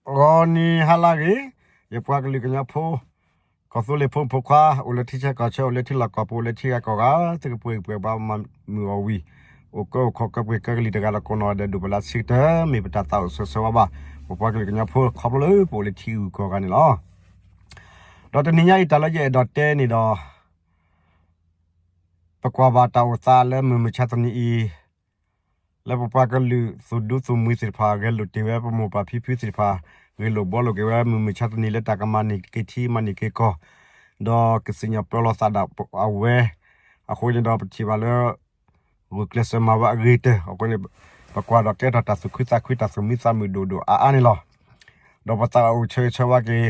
ဂီၤနံၤဟါလၢအဂ့ၤ, ယပှၤကလုာ်ကညီဖိ ကီၢ်သူလ့ၤဖိမုၣ်ဖိခွါ အိၣ်လၢထံဆၢကီၢ်ဆၢ အိၣ်လၢထံလီၢ်ကီၢ်ပူၤ အိၣ်လၢထံဂၤကီၢ်ဂၤ သုကပှဲၤဂံၢ်ပှဲၤဘါ မၤမုာ်အီၣ်ဝံၤ အိၣ်ကၢအိၣ်ခီၣ် ကၢပှဲၤကၢကလံၤတဂၤဒီး ကိးနီၢ်ဂၤဒဲး ဒိၣ်ပလၢဆံကတၢၢ် မ့ၢ်ပတၢ်သးအိၣ်ဆၢဂ့ၤဆၢဝါဘၣ် ပပှၤကလုာ်ကညီဖိ ခီဖျိလၢပအိၣ်လၢထံဂုၤကီၢ်ဂၤန့ၣ်လီၤ. ဒီးတနံၤညါအံၤ တၢ်လၢယအဲၣ်ဒိးတဲန့ၣ်ဒီး ပကွၢ်ဘၣ်တၢ်အိၣ်သးလၢမုၢ်မဆါတနံၤအံၤ လၢပပှၤကလုာ်သူၣ်ဒူသူၣ်မှံသ့ၣ်တဖၣ် ဂဲၤလိာ်တ့ၢ်ဝဲ ပမိၢ်ပၢ်ဖံဖုသ့ၣ်တဖၣ် ဂဲၤလိာ်ဘှီလိာ်က့ၤဝဲ မုၢ်မဆါတနံၤလၢတၢ်ကမၤန့ၢ်က့ၤထံ မၤန့ၢ်က့ၤကီၢ် ဒီးကစံၣ်ညီၣ်ပျီလီၤသးဒၣ်အဝဲ အဃိန့ၣ်ဒီး ပထံၣ်ဘၣ်လၢ ဂုာ်ကျဲးစၢးမၤဝဲအဂ့ၤကတၢၢ် အဃိန့ၣ် ပကွၢ်ဒီးကဲထီၣ်တၢ်သူၣ်ခုသးခု တၢ်သူၣ်မံသးမုာ်ဒိၣ်ဒိၣ်အါအါန့ၣ်လီၤ. ဒီးပသးအိၣ်ဆၢဂ့ၤဆၢဝါက့ၤ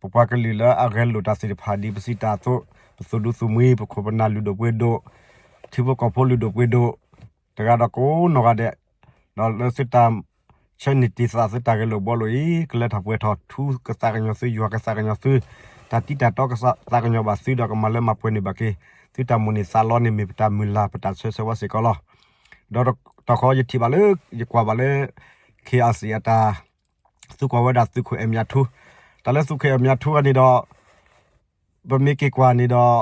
ပပှၤကလုာ်လၢအဂဲၤလိာ်တၢ်သ့ၣ်တဖၣ် ဒ်ပစံးတၢ်အသိး ပသူၣ်ဒူသူၣ်မှံ ပခိၣ်ပနၢ်လုၢ်ဒိၣ်ပှ့ၤဒိၣ် ထံဖိကီၢ်ဖိလုၢ်ဒိၣ်ပှ့ၤဒိၣ် တဂၤဒီးကိးနီၢ်ဂၤဒဲး ဒီးလၢသုတၢ်ဆၢန့ၢ်တ့ၢ်သး သုတၢ်ဂဲၤလိာ်ဘှီလိာ်အံၤ ကလၢထီၣ်ပှဲၤထီၣ် ထူကသးကညီၤသု ယွၤကသးကညီၤသု တၢ်တံၢ်တၢ်တီကသးကညီၤဘၣ်သုဒီး ကမၤလၢမၤပှဲၤန့ၢ်ဘၣ်က့ၤ သုတၢ်မိၣ်န့ၢ်သးလီန့ၣ် မ့ၢ်ပတၢ်မုၢ်လၢ် ပတၢ်ဆၢဂ့ၤဆၢဝါစ့ၢ်ကီးလီၤ. ဒီးတခီယထံၣ်ဘၣ်လၢ ယကွၢ်ဘၣ်လၢ ခ့ၣ်အၣ်စံၣ် အတၢ် သူကွၢ်ဝဲဒၣ်သုးခိၣ်အဲၣ်မၠးထူ တၢ်လၢသုးခိၣ်အဲၣ်မၠးထူအံၤန့ၣ်ဒီး ပမ့ၢ်က့ၤကွၢ်န့ၣ်ဒီး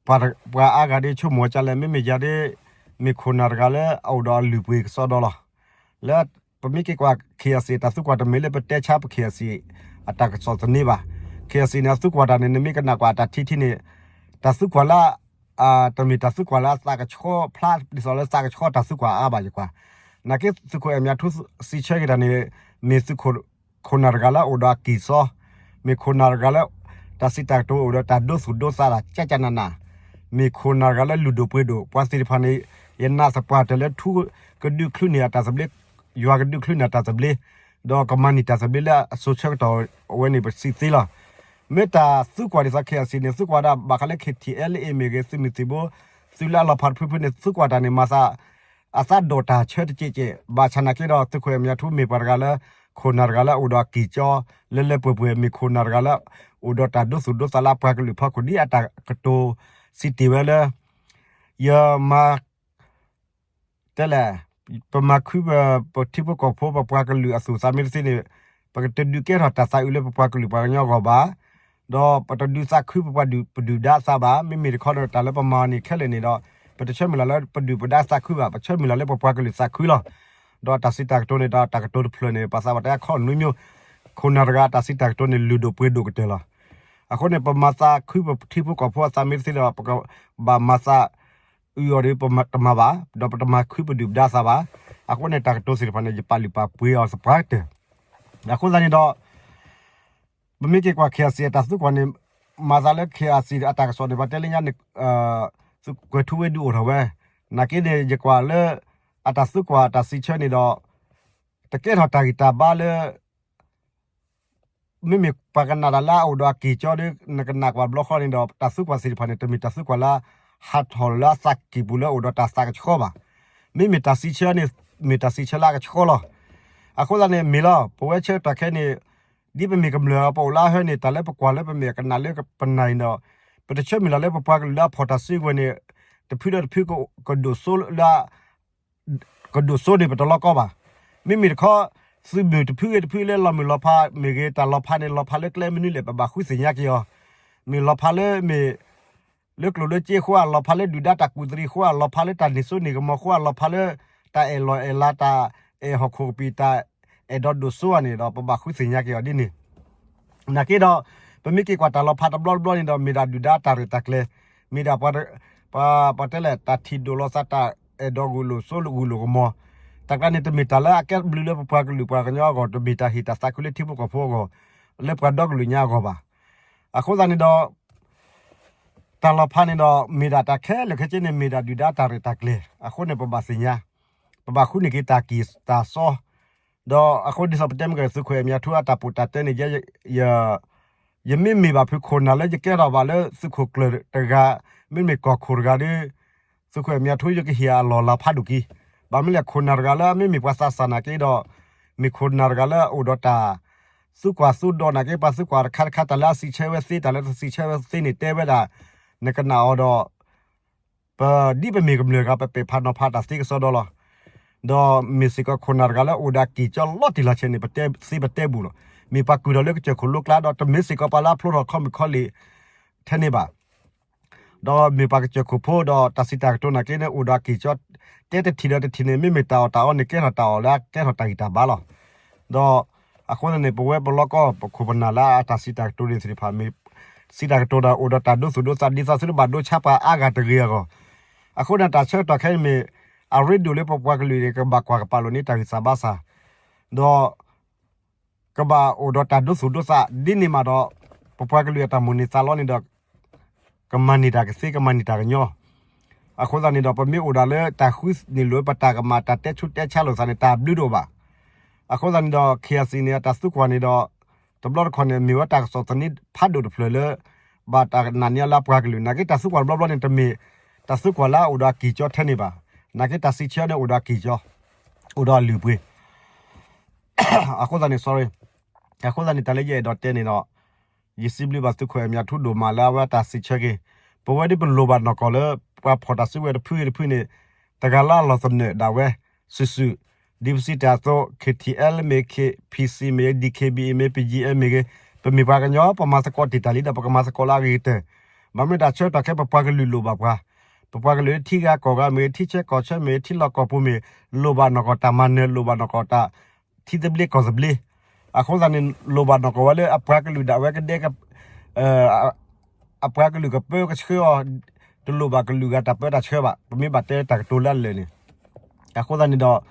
ပှၤအါဂၤဒ်ဆိကမိၣ်ဝဲဒ်လဲၣ် မ့မ့ၢ်ယၤဒ် မ့ၢ်ခိၣ်နၢ်တဂၤလၢအအိၣ်ဒီးအလုၢ်အပှ့ၤကစီဒီလီၤ. လၢပမ့ၢ်က့ၤကွၢ် ခ့ၣ်အၣ်စံၣ် တၢ်သူကွၢ်တမ့ၢ်လၢပတဲဆါပခ့ၣ်အၣ်စံၣ် အတၢ်ကစီၣ်သန့ဘၣ်. ခ့ၣ်အၣ်စံၣ်န့ၣ် အသူကွၢ်တၢ်န့ၣ် နမ့ၢ်ကနၣ်ကွၢ်တၢ်ထံထံန့ၣ် တၢ်သူကွၢ်လၢ တမ့ၢ်တၢ်သူကွၢ်လၢအသးကဆှီဖျါ ဒ်သိးလၢသးကဆှီတၢ်သူကွၢ်အါဘၣ်ယကွၢ်. နာ်က့သုးခိၣ်အဲၣ်မၠးထူစံးဆၢက့ၤတၢ်န့ၣ် မ့ၢ်သုးခိၣ် ခိၣ်နၢ်တဂၤလၢအအိၣ်ဒီးအကံၢ်စီ, မ့ၢ်ခိၣ်နၢ်တဂၤလၢ တၢ်စံးတၢ်ကတိၤအိၣ်ဒီးတၢ်ဒိသူၣ်ဒိသးတၢ်ကၠၢ်ကၠၢ်နးနး, မ့ၢ်ခိၣ်နၢ်တဂၤလၢလုၢ်ဒိၣ်ပှ့ၤဒိၣ် ပှၤသ့ၣ်တဖၣ်န့ၣ် ယနာ်သပှၢ်တၢၢ်လၢထူကဒုးချုးန့ၢ်အတၢ်သဘျ့, ယွၤကဒုးချုးန့ၢ်အတၢ်သဘျ့, ဒီးကမၤန့ၢ်တၢ်သဘျ့လၢအစိၤဆၢကတီၢ်ဝဲန့ၣ် ပစံးသ့လီၤ. မ့ၢ်တၢ်သူကွၢ်ဒ်သိး ခ့ၣ်အၣ်စံၣ်န့ၣ် သူကွၢ်ဒၣ်ဘၣ်ဃးလၢ ခ့ၣ်ထံၣ်အဲလ်အ့ၣ် မ့ၢ်ဂ့ၤ သုးမုၢ်သံၣ်ဘိ သုးလၢအလီၤဖးတဖုဖုန့ၣ် သူကွၢ်တၢ်န့ၣ် မၤသး အသးဒိၣ်တၢ်ဆၢတကဲးကဲး ဘၣ်ဆၣ်နာ်က့ဒီး သုးခိၣ်အဲၣ်မၠးထူမ့ၢ်ပှၤတဂၤလၢ ခိၣ်နၢ်တဂၤလၢအအိၣ်ဒီးအကံၢ်ကၠီ လၢလၢပှဲၤပှဲၤ မ့ၢ်ခိၣ်နၢ်တဂၤလၢ အိၣ်ဒီးတၢ်ဒိသူၣ်ဒိသးလၢအပှၤကလုာ်ဖီခိၣ် ဒ်အတၢ်ကတိၤစံးတ့ၢ်ဝဲလၢ ယမၤ တဲလဲၣ်, ပမၤခုပထံဖိကီၢ်ဖိ ပပှၤကလုာ်အသူၣ်အသးမ့ၢ်တသ့န့ၣ် ပကတဒုးကဲထီၣ်တၢ်သးအုးလၢပပှၤကလုာ်ပှၤကညီအဂီၢ်ဘၣ်, ဒီးပတဒုးသးခုပပှၤဒုၣ်ပဒုၣ်ဒါအသးဘၣ်. မ့မ့ၢ်တခီဒီး တၢ်လၢပမၤန့ၣ်ခဲလၢာ်န့ၣ်ဒီး ပတဆၢမုၢ်လၢ်လၢပဒုၣ်ပဒါသးခုဘၣ်, ပဆၢမုၢ်လၢ်လၢပပှၤကလုာ်သးခုလီၤ. ဒီးတၢ်စံးတၢ်ကတိၤန့ၣ်ဒီး တၢ်ကတိၤတဖျၢၣ်န့ၣ် ပှၤသးပှၢ်တဲအခီၣ်နွံမၠိ, ခိၣ်နၢ်တဂၤတၢ်စံးတၢ်ကတိၤန့ၣ် လုၢ်ဒိၣ်ပှ့ၤဒိၣ်ကတၢၢ်လီၤ. အဃိန့ၣ် ပမၤသးခုပထံဖိကီၢ်ဖိအသးမ့ၢ်တသ့ဒီး ပကဘၣ်မၤသး အုးအီၤဒီးပတမၤဘၣ်, ဒီးပတမၤခုပဒုၣ်ပဒါသးဘၣ်. အဃိန့ၣ် တၢ်ကတိၤသ့ၣ်တဖၣ်န့ၣ် ယပာ်လုၢ်ပာ်ပှ့ၤအီၤသပှၢ်ကတၢၢ်. အဃိသတးန့ၣ်ဒီး ပမ့ၢ်က့ၤကွၢ် ခ့ၣ်အၣ်စံၣ် အတၢ်သူကွၢ်န့ၣ် မၤသးလၢ ခ့ၣ်အၣ်စံၣ် အတၢ်ကစီၣ်န့ၣ် ပှၤတဲလၢညါန့ၣ် ကွဲၤထူဝ့ဒုးအိၣ်ထီၣ်ဝဲ. နာ်က့န့ၣ် ယကွၢ်လၢ အတၢ်သူကွၢ်အတၢ်စံးဆၢန့ၣ်ဒီး တကဲထီၣ်တၢ်ဂံၢ်တၢ်ဘါလၢ မ့မ့ၢ်ပှၤကနၣ်တၢ်လၢအအိၣ်ဒီးအကံၢ်ကၠီဒီး နကနၣ်ကွၢ်ဘျီဃီန့ၣ်ဒီး တၢ်သူကွၢ်သ့ၣ်တဖၣ်န့ၣ် တမ့ၢ်တၢ်သူကွၢ်လၢ ဟးထီၣ်လၢအသးကံၢ်ပူၤလၢအအိၣ်ဒီးတၢ်သးကဆှီဘၣ်. မ့မ့ၢ်တၢ်စံးဆၢန့ၣ် မ့ၢ်တၢ်စံးဆၢလၢအကဆှီလီၤ. အဃိသတးန့ၣ် မ့ၢ်လီၤ ပဝဲဆၢကတီၢ်ခဲအံၤန့ၣ် ဒ်ပမ့ၢ်ကမျၢၢ်အပအိၣ်လၢအဟဲန့ၣ် တၢ်လၢပကွၢ်လၢပမဲာ်ကနၣ်လၢပနၢ်အံၤဒီး ပတဆၢမုၢ်လၢ်လၢပပှၤကလုာ်လၢအဖီၣ်တၢ်စုကဝဲၤန့ၣ် တဖုဒီးတဖုကဒိၣ်စိလၢ ကဒိၣ်စိန့ၣ် ပတလီကီဘၣ်. မ့မ့ၢ်တခီ သုးမုၢ်တဖုဂ့ၤတဖုလၢလီၤမုၢ်လီၤဖးမ့ၢ်ဂ့ၤ တၢ်လီၤဖးန့ၣ် လီၤဖးလၢကျဲမနုၤလဲၣ် ပဘၣ်ဃုသ့ၣ်ညါက့ၤအီၤ. မ့ၢ်လီၤဖးလၢမ့ၢ် လၢကျိၣ်လၢစ့အဃိဧါ, လီၤဖးလၢဒုၣ်ဒါတၢ်ကူၣ်သရံးအဃိဧါ, လီၤဖးလၢတၢ်န့ၢ်စိန့ၢ်ကမီၤအဃိဧါ, လီၤဖးလၢတၢ်အဲၣ်လီၢ်အဲၣ်လၤ တၢ်အဲၣ်ဟီၣ်ခိၣ်ကပံာ် တၢ်အဲၣ်ဒိးဒိၣ်စိဧါန့ၣ်ဒီး ပဘၣ်ဃုသ့ၣ်ညါက့ၤအီၤဒ်န့ၣ်. နာ်က့ဒီး ပမ့ၢ်က့ၤကွၢ်တၢ်လီၤဖးတဘျီတဘျီန့ၣ်ဒီး မ့ၢ်ဒၣ်ဒုၣ်ဒါတၢ်ရဲၣ်တၢ်ကျဲၤ, မ့ၢ်ဒၣ် ပှၤတဲလဲၣ် တၢ်ထံၣ်ဒိၣ်လီၤသးတၢ်အဲၣ်ဒိးဂုာ်လိာ်စိဂုာ်လိာ်ကမီၤ, တၢ်ကျါန့ၣ် တမ့ၢ်တၢ်လၢအကဲဘျုးလၢပပှၤကလုာ်ပှၤကညီအဂီၢ်, တမ့ၢ်တၢ်ဟ့ၣ်တၢ်သးခုလၢထံဖိကီၢ်ဖိအဂီၢ်, လၢပှၤဒီကလုာ်ညါအဂီၢ်ဘၣ်. အဃိသတးန့ၣ်ဒီး တၢ်လီၤဖးန့ၣ်ဒီး မ့ၢ်ဒၣ်တၢ်ခဲလၢာ်ခဲဆ့န့ၣ် မ့ၢ်ဒၣ်ဒုၣ်ဒါတၢ်ရဲၣ်တၢ်ကျဲၤ, အဃိန့ၣ် ပဘၣ်သ့ၣ်ညါ, ပဘၣ်ဃုန့ၢ်က့ၤတၢ်ကံၢ်တၢ်စီ, ဒီးအဃိဒ်သိးပတဲမ့ၢ်က သုးခိၣ်အဲၣ်မၠးထူအတၢ်ပိာ်တၢ်တဲန့ၣ် ယမ့မ့ၢ်ဘၣ်ဖုးခိၣ်နၢ်လၢယကဲထီၣ်ဘၣ်လၢသုးခိၣ်ကျၢၢ်တဂၤ, မ့မ့ၢ်ကီၢ်ခိၣ်တဂၤဒီး သုးခိၣ်အဲၣ်မၠးထူ ယကဟ့ၣ်အလီၢ်လၤဖးဒိၣ်က့ၤ, ဘၣ်မနုၤလဲၣ် ခိၣ်နၢ်တဂၤလၢအမ့မ့ၢ်ပှၤသးစၢ်နာ်က့ဒီး မ့ၢ်ခိၣ်နၢ်တဂၤလၢအအိၣ်ဒီးတၢ် သူကွၢ်သူဒီးနာ်က့ ပှၤသူကွၢ်တခါတခါ တၢ်လၢအစံးဆၢဝဲသ့ တၢ်လၢတစံးဆၢဝဲသ့န့ၣ် တဲဝဲဒၣ် နကနၣ်အီၤဒီး ပဒ်ပမ့ၢ်ကမျၢၢ်တဂၤ ပပဲာ်ဖးနီၤဖးတၢ်သ့ကစီဒီလီၤ. ဒီးမ့ၢ်စ့ၢ်ကီးခိၣ်နၢ်တဂၤလၢအိၣ်ဒီးအကံၢ်ကၠီလီၤတံၢ်လီၤဆဲးန့ၣ် ပတဲသ့ပတဲဘူးလီၤ. မ့ၢ်ပှၤကုၢ်ထီၣ်လၢကစၢၢ်ခိၣ်လိကျါဒီး တမ့ၢ်စ့ၢ်ကီးပှၤလၢအဖျိထီၣ်ခီမုၣ်ခီလ့ၣ်ထဲန့ၣ်ဘၣ်. ဒီးမ့ၢ်ပှၤကစၢၢ်ခိၣ်ဖိဒီးတၢ်စံးတၢ်ကတိၤနာ်က့န့ၣ် အိၣ်ဒီးအကံၢ်ကၠီ တဲတထံၣ်ဒီးတထံၣ်န့ၣ် မ့မ့ၢ်တၢ်အီၣ်တၢ်အီန့ၣ် ကဲထီၣ်တၢ်အီၣ်လၢကဲထီၣ်တၢ်ဂံၢ်တၢ်ဘါလီၤ. ဒီးအဃိသတးန့ၣ် ပဝဲပလီၢ်ကီၢ် ပခိၣ်ပနၢ်လၢအတၢ်စံးတၢ်ကတိၤန့ၣ်သ့ၣ်တဖၣ် မ့ၢ်စံးတၢ်ကတိၤဒီး အိၣ်ဒီးတၢ်ဒိသူၣ်ဒိသး ဒ်သိးသုတဘၣ်ဒိဆါပှၤအါဂၤတဂ့ၤအဂီၢ်. အဃိန့ၣ် တၢ်ဆၢကတီၢ်ခဲအံၤမ့ၢ် အရ့ဒိၣ်လၢပပှၤကလုာ်န့ၣ် ကဘၣ်ကွၢ်ကပာ်လိာ်န့ၢ်တၢ်ဂံၢ်စၢ်ဘါစၢ် ဒီး ကဘၣ်အိၣ်ဒီးတၢ်ဒိသူၣ်ဒိသး ဒ်န့ၣ်မးဒီး ပပှၤကလုာ်အတၢ်မိၣ်န့ၢ်သးလီန့ၣ်ဒီး ကမၤန့ၢ်တၢ်ကသ့ ကမၤန့ၢ်တၢ်ကညီ. အဃိသတးန့ၣ်ဒီး ပမ့ၢ်အိၣ်ဒၣ်လၢတၢ်ဃုန့ၢ်လိာ် ပတၢ်ကမၣ် တၢ်တဲဆူးတဲဆါလိာ်သးန့ၣ် တၢ်ဘျုးတအိၣ်ဘၣ်. အဃိသတးန့ၣ်ဒီး ခ့ၣ်အၣ်စံၣ်န့ၣ် အတၢ်သံကွၢ်န့ၣ်ဒီး တဘျီတခီၣ်န့ၣ် မ့ၢ်ဝဲတၢ်ကစီၣ်သန့ဖးဒိၣ်တဖျၢၣ်လၢ ဘၣ်တၢ်နာ်န့ၢ်အီၤလၢအပှၤကလုာ် နာ်က့တၢ်သံကွၢ်တဘျီဘျီန့ၣ် တမ့ၢ်တၢ်သံကွၢ်လၢအအိၣ်ဒီးအကံၢ်ကၠီထဲန့ၣ်ဘၣ်. နာ်က့တၢ်စံးဆၢန့ၣ် အိၣ်ဒီးအကံၢ်ကၠီ အိၣ်ဒီးအလုၢ်အပှ့ၤ အဃိသတးန့ၣ် sorry အဃိသတးန့ၣ် တၢ်လၢယအဲၣ်ဒိးတဲန့ၣ်ဒီး ယစံးဘျုးဘၣ်သုးခိၣ်အဲၣ်မၠးထူဒိၣ်မးလၢအဝဲတၢ်စံးဆၢက့ၤ ပဝဲဒ်ပလိၣ်ဘၣ်နီၢ်ကီၢ်လၢ ပှၤဖီၣ်တၢ်စုကဝဲၤတဖုဂ့ၤတဖုန့ၣ် တဂၤလၢအလီၢ်သနၢၣ်ဒၣ်ဝဲ စုာ်စုာ် ဒ်ပစံးတၢ်အသိး ခ့ၣ်ထံၣ်အဲလ် မ့ၢ်ဂ့ၤ ခ့ၣ်ဖံၣ်စံၣ် မ့ၢ်ဂ့ၤ ဒံၣ်ခ့ၣ်ဘံၣ်အံၣ် မ့ၢ်ဂ့ၤ ပယံၤအဲလ် မ့ၢ်ဂ့ၤ ပမ့ၢ်ပှၤကညီ ပမၤသကိးတ့ၢ်တၢ်လံဒီး ပကမၤသကိးလၢအဂ့ၤကတၢၢ်. ဘၣ်မနုၤတၢ်ဆၢကတီၢ်ခဲအံၤ ပပှၤကလုာ်လိၣ်ဘၣ်ပှၤ ပပှၤကလုာ်လၢထံဂၤကီၢ်ဂၤမ့ၢ်ဂ့ၤ ထံဆၢကီၢ်ဆၢမ့ၢ်ဂ့ၤ ထံလီၢ်ကီၢ်ပူၤမ့ၢ်ဂ့ၤ လိၣ်ဘၣ်နီၢ်ကီၢ်တၢ်မၤနၢၤ လိၣ်ဘၣ်နီၢ်ကီၢ်တၢ် ထံသဘျ့ကီၢ်သဘျ့. အဃိသတးန့ၣ် လိၣ်ဘၣ်နီၢ်ကီၢ်ဝဲလၢအပှၤကလုာ်ဒၣ်ဝဲကဒဲ အပှၤကလုာ်ကပၢကဆှၢအီၤ တလိၣ်ဘၣ်ကလုာ်ဂၤတၢ်ပၢတၢ်ဆှၢဘၣ်. ပမ့ၢ်ဘၣ်တဲတၢ်ကတိၤလၢအလၢာ်န့ၣ် အဃိသတးန့ၣ်ဒီး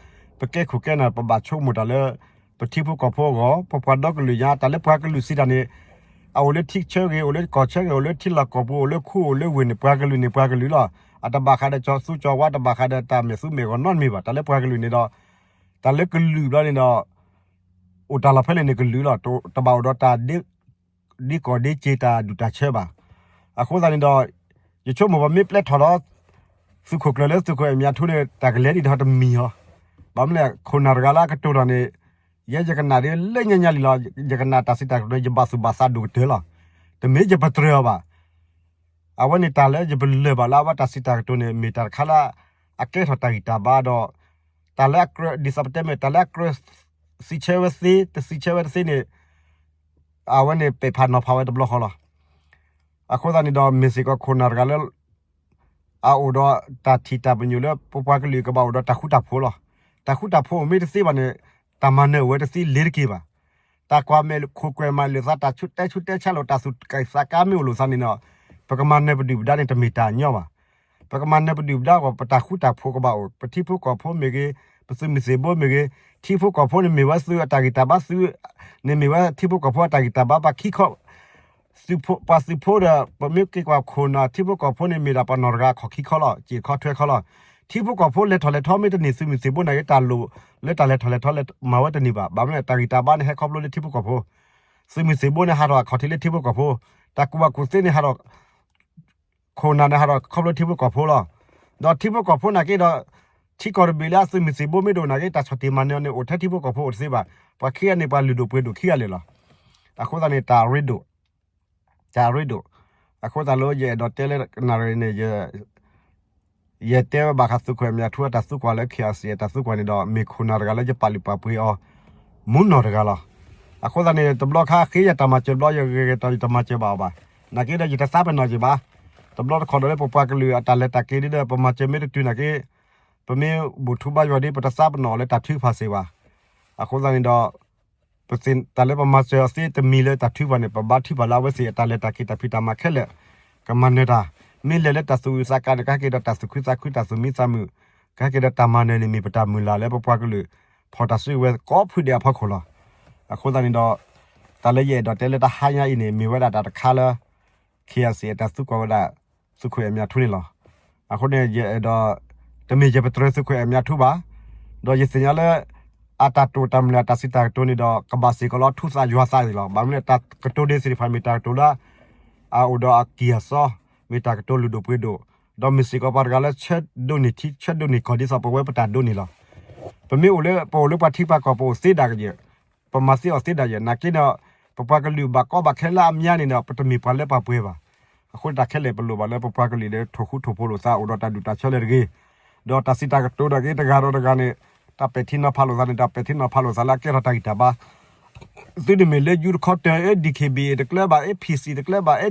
ပကဲခိၣ်ကဲနၢ် ပဘၣ်ဆိကမိၣ်တၢ်လၢ ပထံဖိကီၢ်ဖိအဂီၢ် ပပှၤဒီကလုာ်ညါ တၢ်လၢပှၤကလုာ်စံးတၢ်န့ၣ် အအိၣ်လၢထံဆၢဂ့ၤ အိၣ်လၢကီၢ်ဆၢဂ့ၤ အိၣ်လၢထံလီၢ်ကီၢ်ပူၤ အိၣ်လၢခူအိၣ်လၢဝ့ၢ်န့ၣ် ပှၤကလုာ်န့ၣ် ပှၤကလုာ်လီၤ. အတဘၣ်ဃးဒီးကၠီသူကၠီဝါ တဘၣ်ဃးဒီးတၢ်မဲာ်သူမဲာ်ဂီၤနီတမံၤဘၣ်. တၢ်လၢပှၤကလုာ်န့ၣ်ဒီး တၢ်လၢကလုာ်ဘျီန့ၣ်ဒီး အိၣ်တၢ်လီၢ်ဖဲလဲၣ်န့ၣ်ကလုာ်လီၤ. တဘၣ်အိၣ်ဒီးတၢ် ဒ်ကီၢ်ဒ်က့ၤတၢ်ဒူၣ်တၢ်ဆၢဘၣ်. အဃိသတးန့ၣ်ဒီး ယဆိကမိၣ်ပမ့ၢ်ပျဲထီၣ်ဒီး သုးခိၣ်ကျၢၢ်လၢသုးခိၣ်အဲၣ်မၠးထူန့ၣ် တၢ်ကလဲၤဒံးဒီးတမံၤဟီ. ဘၣ်မနုၤလဲၣ် ခိၣ်နၢ်တဂၤလၢအကတိၤတၢ်န့ၣ် ယဲယကနၣ်ဒ်လၢညါညါလံလီၤ. ယကနၣ်တၢ်စံးတၢ်ကတိၤန့ၣ် ယဘၣ်သူၣ်ဘၣ်သးဒိၣ်ကတၢၢ်လီၤ. တမ့ၢ်ယပတြၢၤအီၤဘၣ်. အဝဲန့ၣ်တၢ်လၢယပလၢၢ်ဘၣ်လၢအဝဲတၢ်စံးတၢ်ကတိၤန့ၣ် မ့ၢ်တၢ်တခါလၢ အကဲထီၣ်တၢ်ဂံၢ်တၢ်ဘါဒီး တၢ်လၢအကြၢး ဒ်သိးပတဲမ့ၢ် တၢ်လၢအကြၢး စံးဆၢဝဲသ့ တစံးဆၢဝဲတသ့န့ၣ် အဝဲန့ၣ်ပဲာ်ဖးနီၤဖးဝဲတဘျီဃီလီၤ. အဃိသတးန့ၣ်ဒီး မ့ၢ်စ့ၢ်ကီးခိၣ်နၢ်တဂၤလၢ အအိၣ်ဒီးတၢ်ထံၣ်တၢ်ပညိၣ်လၢ ပပှၤကလုာ်ကဘၣ်အိၣ်ဒီးတၢ်ဃူတၢ်ဖိးလီၤ. တၢ်ဃူတၢ်ဖိးမ့ၢ်တသ့ဘၣ်န့ၣ် တၢ်မၤနၢၤအိၣ်ဝဲတသ့လ့ၤတက့ၤဘၣ်. တၢ်ကွၢ်မဲာ်ခိၣ်ကွဲၢ်မၤလိာ်သး တၢ်ဆူးတဲဆူးတဲဆါလိာ် တၢ်သူၣ်ကံၢ်သးကါမ့ၢ်အိၣ်လိာ်သးန့ၣ်ဒီး ပကမၤနၢၤပဒုၣ်ပဒါန့ၣ် တမ့ၢ်တၢ်ညီဘၣ်. ပကမၤနၢၤပဒုၣ်ပဒါအဂီၢ် ပတၢ်ဃူတၢ်ဖိးကဘၣ်အိၣ် ပထံဖိကီၢ်ဖိမ့ၢ်ဂ့ၤ ပသုးမုၢ်သံၣ်ဘိမ့ၢ်ဂ့ၤ ထံဖိကီၢ်ဖိန့ၣ်မ့ၢ်ဝဲသုးအတၢ်ဂံၢ်တၢ်ဘါ သုးန့ၣ်မ့ၢ်ဝဲထံဖိကီၢ်ဖိအတၢ်ဂံၢ်တၢ်ဘါ ပှၤခံခီ သုးဖိ ပှၤသုးဖိဒီး ပမ့ၢ်က့ၤကွၢ်ခိၣ်နၢ် ထံဖိကီၢ်ဖိန့ၣ်မ့ၢ်ဒၣ်ပှၤနီၢ်တဂၤခီၣ်ခံခီလီၤ စ့ၢ်ခီထွဲခီလီၤ. ထံဖိကီၢ်ဖိလဲၤထီၣ်လဲၤထီမ့ၢ်တန့ၢ် သုးမုၢ်သံၣ်ဘိန့ၣ်က့ၤ တၢ်လိၣ်လၢတၢ်လဲၤထီၣ်လဲၤထီမၤဝဲတန့ၢ်ဘၣ်. ဘၣ်မနုၤလဲၣ် တၢ်ဂံၢ်တၢ်ဘါန့ၣ်ဟဲခီဖျိလၢထံဖိကီၢ်ဖိ သုးမုၢ်သံၣ်ဘိန့ၣ်ဟးထီၣ်အခီၣ်ထံးလၢထံဖိကီၢ်ဖိ တၢ်ကူၣ်ဘၣ်ကူၣ်သ့န့ၣ်ဟးထီၣ် ခိၣ်နၢ်န့ၣ်ဟးထီၣ်ခီဖျိထံဖိကီၢ်ဖိလီၤ. ဒီးထံဖိကီၢ်ဖိနာ်က့ဒီး ထံကီၢ်တဘ့ၣ်လၢအသုးမုၢ်သံၣ်ဘိမ့ၢ်တအိၣ်နာ်က့ တၢ်ဆီၣ်တံၢ်မၤနၢၤန့ၣ် အိၣ်ထဲထံဖိကီၢ်ဖိအိၣ်တသ့ဘၣ်. ပှၤခံဂၤန့ၣ် ပှၤလုၢ်ဒိၣ်ပှ့ၤဒိၣ်ခံဂၤလၢာ်လီၤ. အဃိသတးန့ၣ် တၢ်ရ့ဒိၣ် တၢ်ရ့ဒိၣ် အဃိသတးလၢယအဲၣ်ဒိးတဲလၢကနၣ်ရံၣ်န့ၣ် ယတဲဝဲဘၣ်ဃးသုးခိၣ်အဲၣ်မၠးထူအတၢ်သံကွၢ်လၢ ခ့ၣ်အၣ်စံၣ် အတၢ်သံကွၢ်န့ၣ်ဒီး မ့ၢ်ခိၣ်နၢ်တဂၤလၢယပာ်လုၢ်ပာ်ပှ့ၤအီၤ မူနီၢ်တဂၤလီၤ. အဃိသတးန့ၣ် တဘျီခါဃ့ယတၢ်မၤစၢၤတဘျီ ယဂဲၤဂဲၤတီၤယတမၤစၢၤဘၣ်အီၤဘၣ်. နာ်က့ဒီးယတသးပ့ၤနီၣ်က့ၤဘၣ်. တဘျီတခီၣ်ဒီးလၢပပှၤကလုာ်အတၢ်လဲၤတၢ်က့ၤဒ်ဒီး ပမၤစၢၤမ့ၢ်တတုၤနာ်က့ ပမ့ၢ်ဘူၣ်ထူဘါယွၤဒီး ပတသးပ့ၤနီၣ်လၢတၢ်ထုကဖၣ်စ့ၢ်ဘၣ်. အဃိသတးန့ၣ်ဒီး ပသ့ၣ်တၢ်လၢပမၤစၢၤအီၤသ့တမံၤလၢတၢ်ထုကဖၣ်န့ၣ် ပဘါထုကဖၣ်လၢအဝဲသ့ၣ်အတၢ်လဲၤတၢ်က့ၤတၢ်ဖံးတၢ်မၤခဲလၢာ် ကမၤနၢၤတၢ်, မ့ၢ်လဲၤလၢတၢ်သူၣ်အုးသးကါန့ၣ် ကဟဲက့ၤဒီးတၢ်သူၣ်ခုသးခုတၢ်သူၣ်မံသးမုာ်, ကဟဲက့ၤဒီးတၢ်မၤနၢၤန့ၣ်မ့ၢ်ပတၢ်မုၢ်လၢ်လၢပပှၤကလုာ် ဖီၣ်တၢ်စုကဝဲၤကိးဖုဒဲးအဖီခိၣ်လီၤ. အဃိသတးန့ၣ်ဒီး တၢ်လၢယအဲၣ်ဒိးတဲလၢတဟါညါအံၤန့ၣ် မ့ၢ်ဝဲဒၣ်တၢ်တခါလၢ ခ့ၣ်အၣ်စံၣ် အတၢ်သံကွၢ်ဝဲဒၣ် သုးခိၣ်အဲၣ်မၠးထူန့ၣ်လီၤ. အဃိန့ၣ် ယအဲၣ်ဒိး တမ့ၢ်ယပတြၢၤသုးခိၣ်အဲၣ်မၠးထူဘၣ်, ဒီးယသ့ၣ်ညါလၢ အတၢ်တိာ်တၢ်မုၢ်လၢ်တၢ်စံးတၢ်ကတိၤန့ၣ်ဒီး ကဘၣ်စ့ၢ်ကီးလီၤထူသးယွၤသးန့ၣ်လီၤ. ဘၣ်မနုၤလဲၣ် တၢ်ကတိၤဒ်သ့ၣ်တဖၣ်မ့ၢ်တၢ်ကတိၤလၢ အအိၣ်ဒီးအကံၢ်အစီ, မ့ၢ်တၢ်ကတိၤလုၢ်ဒိၣ်ပှ့ၤဒိၣ်, ဒီးမ့ၢ်စ့ၢ်ကီးပှၤတဂၤလၢဆၢဒိးန့ၢ်ထံဆၢဒိးန့ၢ်ကီၢ်ဒ်သိးပဝဲပတၢ်ဒိးန့ၢ်လီၤ. ပမ့ၢ်အိၣ်လၢ ပအိၣ်လၢပှၤထံပှၤကီၢ်ပအိၣ်သ့ဒၣ်ကယဲၢ် ပမၤသ့အီၣ်သ့ဒၣ်ယဲၢ် နာ်က့ဒီး ပပှၤကလုာ်ဘၣ်ကီဘၣ်ခဲလၢအမါန့ၣ်ဒီး ပတမ့ၢ်ပှၤလၢပှဲၤပှဲၤဘၣ်. အဃိတၢ်ခဲလၢာ်ပလိၣ်ဘၣ်လၢပပှၤကလုာ်ဒီး ထိၣ်ဃူထိၣ်ဖိးလိာ်သးအိၣ်ဒီးတၢ်ဒူၣ်တၢ်ဆၢလၢတဂ့ၤ, ဒီးတၢ်စံးတၢ်ကတိၤဒၣ်က့ၤတဂၤဒီးတဂၤန့ၣ် တၢ်ပဲာ်ထံနီၤဖးလိာ်သးန့ၣ် တၢ်ပဲာ်ထံနီၤဖးလိာ်သးလၢအကဲထီၣ်တၢ်ဂံၢ်တၢ်ဘါ သုတမ့ၢ်လၢ ယိၤတခီတၢၢ် အဲ DKBA တကျဲဘၣ် အဲ PC တကျဲဘၣ် အဲ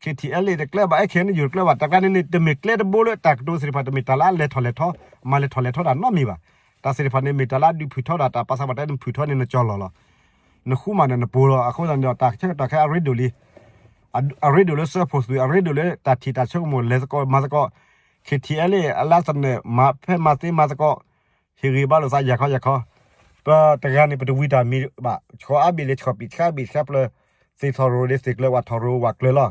KTLA တကျဲဘၣ် အဲ KNU တကျဲဘၣ် တၢ်ကျါန့ၣ်န့ၣ် တမ့ၢ်ကျဲတဘိလၢတၢ်ကတိၤသ့ၣ်တဖၣ် တမ့ၢ်တၢ်လၢအလဲၤထီၣ်လဲၤထီ မၤလဲၤထီၣ်လဲၤထီတၢ်နီတမံၤဘၣ်. တၢ်သ့ၣ်တဖၣ်န့ၣ် မ့ၢ်တၢ်လၢအဒုးဖုၣ်ထီဒၣ် တၢ်ပာ်သးပှၤတဲနဖုၣ်ထီန့ၣ် နကၠီၤလီၤလီၤ နဃူမးဒီးနပူၤလီၤ. အဃိသတးန့ၣ်ဒီး တၢ်ဆၢကတီၢ်ခဲအံၤ အရ့ဒိၣ်လံ အရ့ဒိၣ်လၢစၢဖှိၣ်သုး အရ့ဒိၣ်လၢတၢ်ထံၣ်တၢ်ဆိကမိၣ် လဲၤသကိးမၤသကိး KTLA အလါသနၢၣ် မၤဖဲမၤသ့မၤသကိး ဟ့ၣ်ဂံၢ်ဘါလိာ်သးယၤခီယၤခီ ပတဂၤန့ၣ် ပတဝံၤတၢ်မံၤဘၣ် ဆှီအါဘ့ၣ်လၢဆှီပံာ် ဆှါဘ့ၣ်ဆှါပျၢၤ သ့ၣ်ထီၣ်ရိၣ်လၢသ့ၣ်ကျၢၤ ဝၣ်ထီၣ်ရိၣ်ဝၣ်ကျၢၤလီၤ.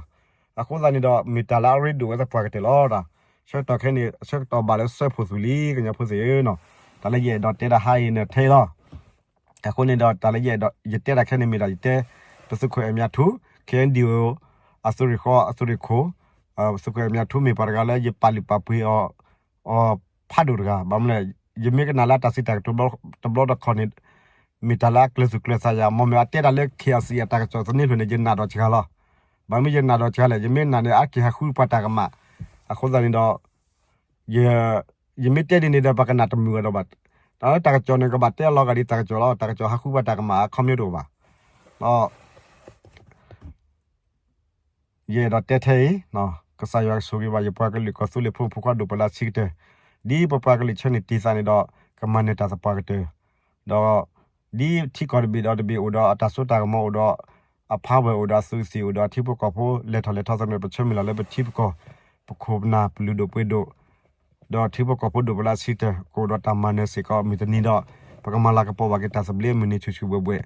အဃိသတးန့ၣ်ဒီး မ့ၢ်တၢ်လၢအရ့ဒိၣ်ဝဲသပှၢ်ကတၢၢ်လီၤ. ဆၢကတီၢ်ခဲအံၤန့ၣ် ဆၢကတီၢ်ဘၣ်လၢစၢဖှိၣ်သုးလံ ကညီဖိသ့ၣ်ဧၢနီၤ. တၢ်လၢယအဲၣ်ဒိးတဲတၢ်ဟါအံၤန့ၣ်ထဲအံၤလီၤ. အဃိန့ၣ်ဒီး တၢ်လၢယအဲၣ်ဒိး ယတဲတၢ်ခဲန့ၣ်မ့ၢ်ဒီး ယတဲ ပသုးခိၣ်အဲၣ်မၠးထူ KNDO အသုးရ့ၣ်ဃီ အသုးရ့ၣ်ခိၣ် ပသုးခိၣ်အဲၣ်မၠးထူမ့ၢ်ပှၤတဂၤလၢယပာ်လုၢ်ပာ်ပှ့ၤအီၤ အီၤဖးဒိၣ်တဂၤ ဘၣ်မနုၤလဲၣ် ယမ့ၢ်ကနၣ်လၢတၢ်စံးတၢ်ကတိၤတဘျီတခီၣ်န့ၣ် မ့ၢ်တၢ်လၢအကျၢၤသူၣ်ကျၢၤသးယၤ မ့ၢ်မ့ၢ်အတဲတၢ်လၢ KIC အတၢ်ကစီၣ်သန့ဖျၢၣ်န့ၣ် ယနာ်ဒီးစှၤလီၤ. ဘၣ်မနုၤယနာ်ဒီးစှၤလဲၣ် ယမ့ၢ်နာ်န့ၣ် အက့ၤဟးဃုပှၤတၢ်ကမၣ် အဃိသတးန့ၣ်ဒီး ယမ့ၢ်တဲဒ်န့ၣ်ဒီး ပှၤကနၣ်တမုာ်ဂၤဒီးဘၣ်. တၢ်လၢတၢ်ကစီၣ်န့ၣ် ကဘၣ်တဲအလီၤဂာ်ဒ်တၢ်ကစီၣ်လီၤ. တၢ်ကစီၣ်ဟးဃုပှၤတၢ်ကမၣ်အခီပညီတအိၣ်ဘၣ်. ဒီး ယအဲၣ်ဒိးတဲထဲအံၤ ကစၢ်ယွၤကဆိၣ်ဂ့ၤဘၣ် ယပှၤကလုာ်ကီၢ်သူလ့ၤဖိမုၣ်ဖိခွါဒိၣ်ပှၤလၢအဆံးကတၢၢ် ဒ်ပပှၤကလုာ်ဆၢန့ၢ်တ့ၢ်သးန့ၣ်ဒီး ကမၤနၢၤတၢ်သပှၢ်ကတၢၢ် ဒီး ဒ်ထံကီၢ်တဘ့ၣ်ဒီးတဘ့ၣ်အိၣ်ဒီးအတၢ်စိတၢ်ကမီၤအိၣ်ဒီး အဖးဝဲၢ်အိၣ်ဒီးအသုးသ့ၣ်အိၣ်ဒီးထံဖိကီၢ်ဖိလဲၤထီၣ်လဲၤထီသ့ၣ်န့ၣ် ပဆၢမုၢ်လၢ်လၢပထံပကီၢ် ပခိၣ်ပနၢ်ပလုၢ်ဒိၣ်ပှ့ၤဒိၣ် ဒီးထံဖိကီၢ်ဖိဒိၣ်ပှၤလၢအဆံးကတၢၢ် ကအိၣ်ဒီးတၢ်မၤနၢၤစ့ၢ်ကီး မုၢ်တနံၤဒီး ပကမၤလၤကပီၤဘၣ်က့ၤတၢ်သဘျ့အမုၢ်နံၤဆူၣ်ဆူၣ်ဘှဲၣ်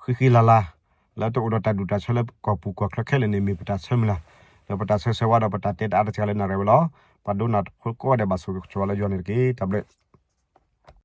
ဘှဲၣ် ဃံဃံလၤလၤ လၢတအိၣ်ဒီးတၢ်ဒူၣ်တၢ်ဆၢလၢကီၢ်ပူၤကီၢ်ချၢခဲလၢာ်န့ၣ် မ့ၢ်ပတၢ်ဆၢမုၢ်လၢ် ဒီးပတၢ်ဆၢဆၢဝါဒီးပတၢ်တဲတၢ်အါတစှၤလၢနၣ်ရံၣ်ဝဲလီၤ. ပှၤဒိကနၣ်တဖၣ်ကိးဂၤဒဲးဘၣ်ဆိၣ်ဂ့ၤဆိၣ်ဝါလၢယွၤန့ၣ်တက့ၢ်. တၢ်ဘျုး